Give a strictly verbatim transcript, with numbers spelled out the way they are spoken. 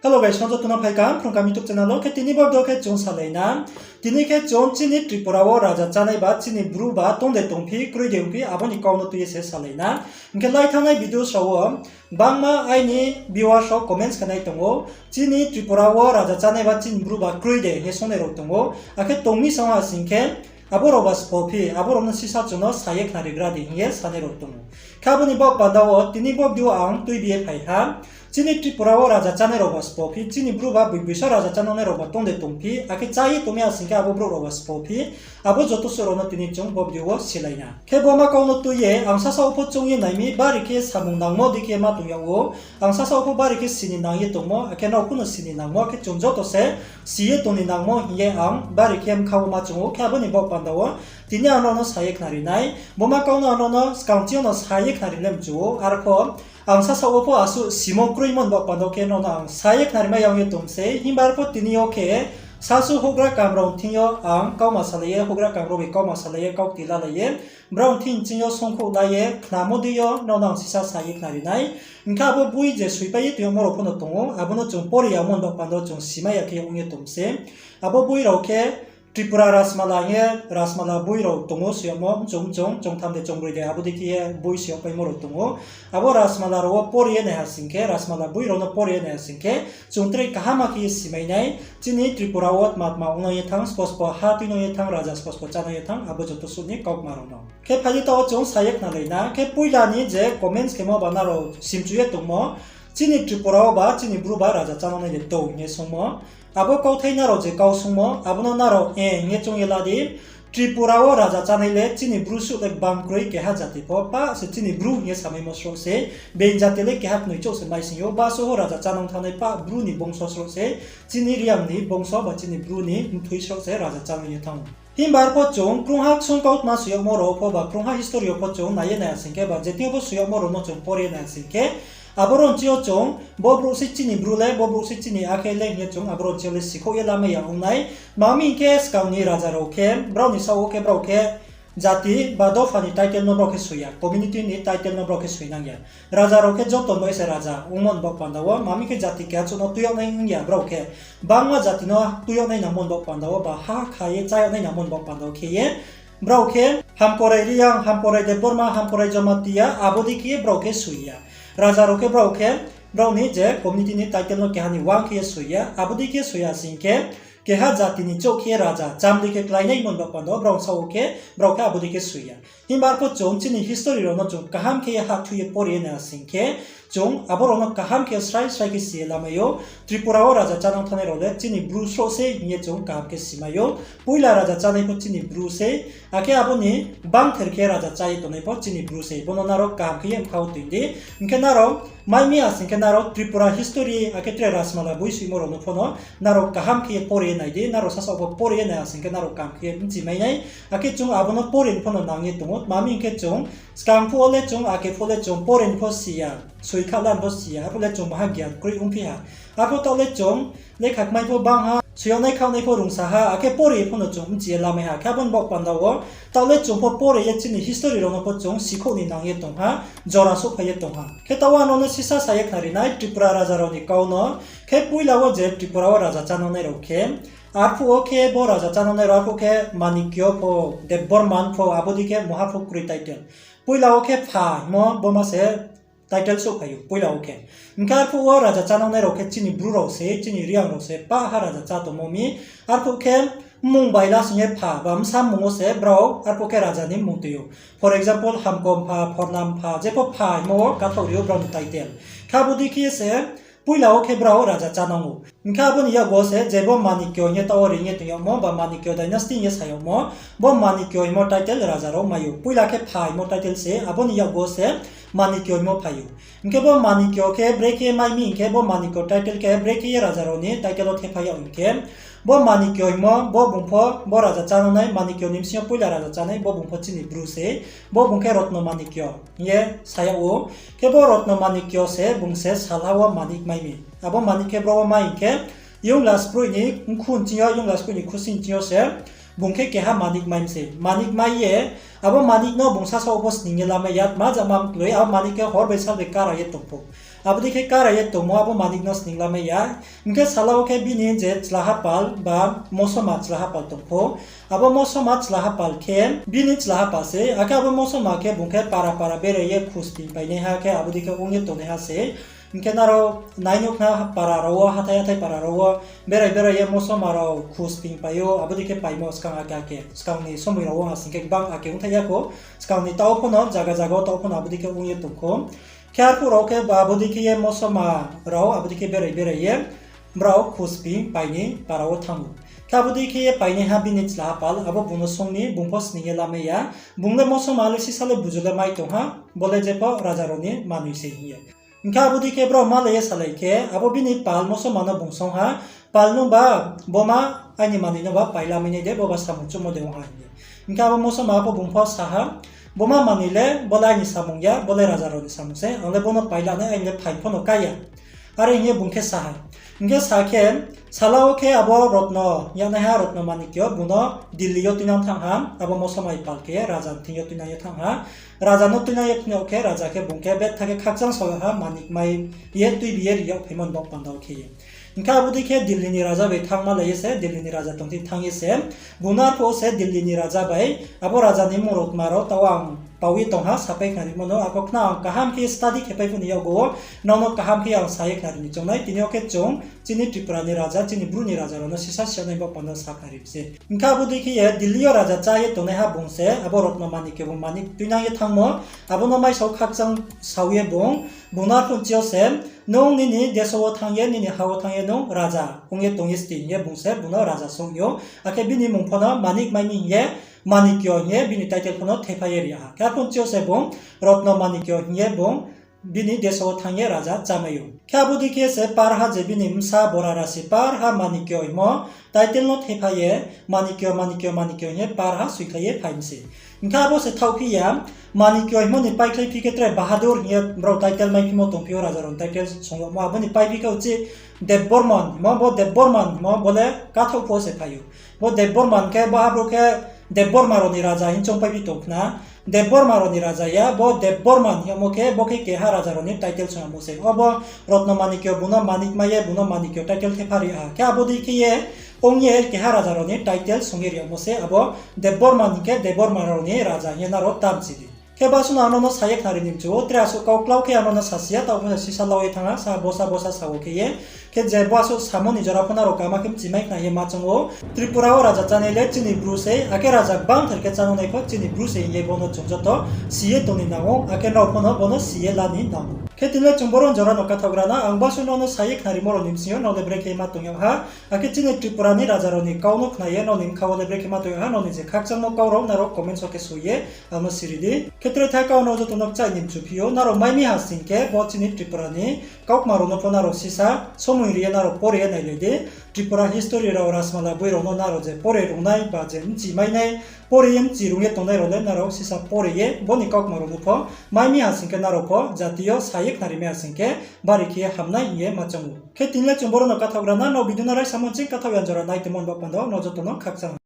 Hello guys, no joto no phai kaham Phrung Kaham YouTube channel wo. Khe tini bo video khe chung salai na. Tini khe chung chini Tripura wo raja chánai ba chini Bru ba tong de tongphi, kroi de ongphi, abo ni kau no tui ye se salai na. Hing khe lai thanngnai video rao wo bangma aini viewers rao comments khe nai tong ou. Chini Tripura wo raja chánai ba chini Bru ba kroi de hing ye sungnai rao tong ou. Akhe tong mi sa ha sing khe, abo rao ba sbo phi, abo rao no sisa chung no sa ye khnarigra di hing ye sanai rao tong ou. Khe abo ni baoh panda wo tini bo video ang tuibi ye phai ha. Chini Tripura wo raja chánai rao ba sbo phi, chini Bru ba boi boiso raja chánai rao ba tong de tongphi, akhe chá ye tong mi ha sing khe abo brouh rao ba sbo phi, abo joto suh rao no tini chung bo video wo silai na. Khe bo ma kau no tui ye ang sasa wo pho choung ye nai mi, bari khe samung nangmo dei khe ma tong yag ou. Ang sasa wo pho bari khe si ni nang ye tongmo, akhe nrao pho no si ni nangmo, akhe chung joto se si ye tong ni nangmo hing ye ang bari khe bkha wo ma choung ou. Khe abo ni baoh panda wo tini ang nrao no sa ye khnari nai. Bo ma kau no ang nrao no skang ching yo no sa ye khnari le mchu ou. Arpho ang sasa wo pho asuh simo kroimo ni baoh panda wo khe nrao no ang sa ye khnari mai ya ong ye tong sei. Himba arpho tini yo khe sasu houhgra kam rao thing yo ang kauma salai ye, houhgra kam rao bai kauma salai ye, kau kti lalai ye, brao thing ching yo songkhouh la ye, khnamo dei yo nrao no ang sisa sa ye khnari nai. Hing khe abo boi je soipai ye tong yagmo rao pho no tong ou, abo no chung pori yamo ni baoh panda wo chung simai ya khe ong ye tong sei. Abo boi rao khe Tripura Rasmala hing ye, Rasmala boi rao tong ou, soi yagmo mchung mchung, chungtham de chungbroi de, abo dei khe ye boi soi yagpaimo rao tong ou. Abo Rasmala rao wo pori ye nai ha sing khe, Rasmala boi rao no pori ye nai ha sing khe, chung tre kaham khe ye simai nai, chini Tripura wo tma tma ong nang ye thanng, sbo sbo ha tui nang ye thanng, raja sbo sbo chá nang ye thanng, abo joto suh ni kaukma rao no. Khe phai di taoh wo chung sa ye khnalai na, khe poila ni je comments khemo ba nrao simchu ye tongmo, chini Tripura wo ba chini Bru ba raja chánang nai de tong hing ye sungmo. Abo kauthai nrao je kau sungmo, abo no nrao e hing ye choung ye la di. Tripura wo raja chánai le chini Bru suh le bang kroi, keha jati pho pah se chini Bru hing ye samaimo sroh se, being jati le keha knoi chouh se mai sing ou, ba suh wo raja chánang thanngnai pah Bru ni bongso sroh se, chini Reang ni bongso ba chini Bru ni mthui sroh se raja chánang ye thanng ou. Himba arpho chung krungha ksung kautma soi yagmo rao pho ba krungha history yo pho chung nai ye nai ha sing khe ba je thing yo pho soi yagmo rao no chung pori ye nai ha sing khe, abo rao ni ching yo chung bo brouh sei chini Bru le, bo brouh sei chini akhe le hing ye chung abo rao ni ching yo le sikhouh ye lamai ya ong nai. Tma hing khe skang ni raja rao khe, brao ni saoh wo khe brao khe jati ba dopha ni title no brao khe soi ya, community ni title no brao khe soi nang ya. Raja rao khe joto bai se raja ongmo ni baoh panda wo, tma hing khe jati keha chouh no tui yag nai ong ya brao khe. Bangma jati no tui yag nai nangmo ni baoh panda wo, ba ha kha ye chá yag nai nangmo ni baoh panda wo khe ye, brao khe Hamkorai Reang, Hamkorai Debbarma, Hamkorai Jamatia, abo dei khe ye brao khe soi ya. Raja rao khe brao khe, brao ni je community ni title no keha ni uang khe ye soi ya, abo dei khe soi ya sing khe, keha jati ni chouh khe ye raja cham dei khe kláinaimo ni baoh panda wo, brao saoh wo khe, brao khe abo dei khe soi ya. Himba arpho chung chini history rao no chung kaham khe ye hahthu ye pori ye nai ha sing khe, chung abo rao no kaham khe srai srai khe si ye lamai ou. Tripura wo raja chánang thanngnai rao le chini Bru sroh sei hing ye chung kaham khe simai ou. Poila raja chánai pho chini Bru sei, akhe abo ni bangther khe raja chá ye tongnai pho chini Bru sei. Bo no nrao kaham khe ye bkha wo tong di. Hing khe nrao mai mi ha sing khe nrao Tripura history akhe tre Rasmala boi soimo rao no pho no nrao kaham khe ye pori ye nai di, nrao sasa wo pho pori ye nai ha sing khe nrao kaham khe ye bchi mai nai. Akhe chung abo no pori ni pho no nang ye tong ou, tma hing khe chung skang phuh wo le chung, akhe phuh le chung pori ni pho si ya, soi kha la ni pho si ya, arphuh le chung maha gian kroi ongphi ha. Arphuh taoh le chung lekha kmai pho bang ha, soi yagnai khaohnai pho rungsa ha, akhe pori pho no chung bchi ye lamai ha. Khe abo ni baoh panda wo taoh le chung pho pori ye chini history rao no pho chung sikhouh ni nang ye tong ha, jora souhphai ye tong ha. Khe taoh wo ang nrao no sisa sa ye khnari nai Tripura raja rao ni kau no. Khe poila wo je Tripura wo raja chánangnai rao khe, arphuh wo khe bo raja chánangnai rao arphuh khe Manikyo pho, Debbarman pho, abo dei khe mungha pho kroi title. Poila wo khe Pha hingmo bo ma se title souhphai ou, poila wo khe. Hing khe arphuh wo raja chánangnai rao khe chini Bru rao se, chini Reang rao se, pah ha raja chá tongmo mi. Arphuh khe mmung bai la sing ye Pha, ba bsa mmung wo se brao arphuh khe raja ni mmung tui ou. For example, Hamkompha, Phornampha, jepho Pha hingmo wo kathaoh ri ou brao ni title. Khe abo dei khe ye se, poila wo khe brao raja chánang ou. Hing khe abo ni yakgu wo se je bo Manikyo hing ye taoh wo ring ye tong yagmo, ba Manikyo dynasty hing ye sa yagmo, bo Manikyo hingmo title raja rao mai ou. Poila khe Pha hingmo title se, abo ni yakgu wo se Manikyo hingmo phai ou. Hing khe bo Manikyo khe brekhe ye mai mi hing khe, bo Manikyo title khe brekhe ye raja rao ni title wo thephai yag hing khe, bo Manikyo hingmo, bo bung pho, bo raja chánangnai, Manikyo ni bsing yo poila raja chánai, bo bung pho chini Bru se, bo bung khe Rotno Manikyo hing ye sa yag ou. Khe bo Rotno Manikyo se, bung se salha wo manik mai mi. Abo manik khe bro wo mai hing khe, Yongla Sproih ni mkhu ni ching yo, Yongla Sproih ni khusi ni ching yo se, bung khe keha manik mai mi se. Manik mai ye, abo manik no bung sasa wo pho sning ye lamai ya, tma jama mkloi, abo manik khe hor bai sal bai kara ye tong pho. Abo dei khe kara ye tongmo abo manik no sning lamai ya. Hing khe sala wo khe bini je chlaha pal ba mosoma chlaha pal tong pho, abo mosoma chlaha pal khe bini chlaha pal se, akhe abo mosoma khe bung khe para para berai ye khusping painaiha khe abo dei khe ong ye tongnaiha se. Hing khe nrao nai nuh khna para rao wo, hathái hathái para rao wo berai berai ye mosoma rao khusping pai ou, abo dei khe paimo skang ake ake. Skang ni somoi rao wo ha sing khe gbang ake ongthai ya khou. Skang ni taoh pho no zaga zaga wo taoh pho no abo dei khe ong ye tong khou. Khe arphuh rao khe ba abo dei khe ye mosoma rao abo dei khe berai berai ye brao khusping pai ni para wo thanng ou. Khe abo dei khe ye painaiha bini chlaha pal abo bung no song mi, bung pho sning ye lamai ya. Bung le mosoma le sisa le buju le mai tong ha, bo le jepho raja rao ni manoi se hing ye. Hing khe abo dei khe brao malai ye salai khe, abo bini pal mosoma no bung song ha, Pal nungba, bo ma aini manoi no ba pai lamai nai de, bo ba samung chumo de ong ha hing ye. Hing khe abo mosoma pho bung pho sa ha, Bo ma manoi le, bo le aini samung ya, bo le raja rao ni samung se, ang le bo no pai la nai, aini le phaing pho no kái ya. Are hing ye bung khe sa ha. Hing khe sa khe, sala wo khe abo Rotno, yagnaiha Rotno Manikyo, bung no Dilli yo tuinang thanng ha, abo mosoma ni pal khe raja ni thing yo tuinang ye thanng ha. Raja no tuinang ye phnuh khe, raja khe bung khe betha khe khakchang sao ha, manik mai ye tuibi ye ri yag phaimo ni baoh panda wo khe ye. Hing khe abo dei khe Dilli ni raja bai thanngmalai ye se, Dilli ni raja tong thing thanng ye se, bung no arphuh wo se Dilli ni raja bai, abo raja ni mmung rao tma rao taoh ang pao ye tong ha, sapai khnarimo no, abo khna ang kaham khe study khe pai phuh ni yakgu wo, nrao no kaham khe ang sa ye khnari ni choung nai, tini yo khe chung chini Tripura ni raja, chini Bru ni raja rao no sisa siya nai baoh panda sakhnari se. Hing khe abo dei khe ye Dilli yo raja chá ye tongnaiha bung se, abo Rotno Manikyo bung manik tuinang ye thanngmo, abo no maisao khakchang sao ye bung, bung no arphuh chi yo se, Nung nini deso wo thanng ye, nini ha wo thanng ye nung raja ong ye tong ye sdi, hing ye bung se bung no raja song ou. Akhe bini mmung pho no Manik mai mi hing ye, Manikyo hing ye bini title pho no thephai ye ri ha. Khe arphuh chi yo se bung Rotno Manikyo hing ye bung bini deso wo thanng ye raja chámai ou. Khe abo dei khe se parha je bini bsa Borarasi parha Manikyo hingmo title no thephai ye, Manikyo, Manikyo, Manikyo hing ye parha soikhlai ye phai mi se. Hing khe abo se thaohphi ya, Manikyo hingmo ni paikhlai phi khe tre Bahadur hing ye brao title maiphimo tongphi ou, raja rao ni title song yagmo, abo ni paiphi khe uchih Debbarman hingmo, bo Debbarman hingmo bo le kathaoh pho se phai ou. Bo Debbarman khe bo ha brouh khe Debbarma rao ni raja hing choungpaiphi tong khna. Debbarma rao ni raja ya, bo Debbarman hing yagmo khe bo khe keha raja rao ni title song yagmo se. Obo Rotno Manikyo bung no manik mai ye bung no Manikyo title thepha ri ha. Khe abo dei khe ye ong ye keha raja rao ni title song ye ri yagmo se, abo Debbarman hing khe Debbarma rao ni raja hing ye nrao tamchi di. Khe basu no ang nrao no sa ye khnari ni mchu ou, tre asuh kau klau khe ang nrao no sasi ya, taoh pho no sisa lau ye thanng ha, sa bosa bosa sa wo khe ye. Khe je bo asuh samo ni jora pho nrao kama khe mchimai khna ye ma choung ou. Tripura wo raja chánai le chini Bru sei, akhe raja gbangthar khe chánai pho chini Bru sei hing ye bo no chung joto si ye tong ni nang ou, akhe nrao pho no bo no si ye la ni nang ou. Khe tini le chung boro jora no kathaohgra na, ang basu nrao no sa ye khnarimo rao ni bsing yo nrao le brekhe ma tong yag ha, akhe chini Tripura ni raja rao ni kau no khna ye nrao ni bkha wo le brekhe ma tong yag ha, nrao ni je khakchangmo kau rao nrao comment wo khe soi ye ang no siri di. Khe tre thai kau nrao joto no kchaih ni mchuphi ou, nrao mai mi ha sing khe bo chini Tripura ni kaukma rao no pho nrao sisa somoi ri ye nrao pore ye nailai di. Tripura history rao, Rajmala boi rao no nrao je pore rungnai ba je mchimai nai, pore ye mchi rung ye tongnai rao le nrao sisa pore ye bo ni kaukma rao no pho mai mi ha sing khe nrao pho jati yo sa ye khnari mai ha sing khe bari khe hamnai hing ye ma choung ou. Khe tini le chung boro no kathaohgra na, nrao video no raisamo ching kathaoh ya jora nai tongmo ni baoh panda wo nrao joto no khakchang.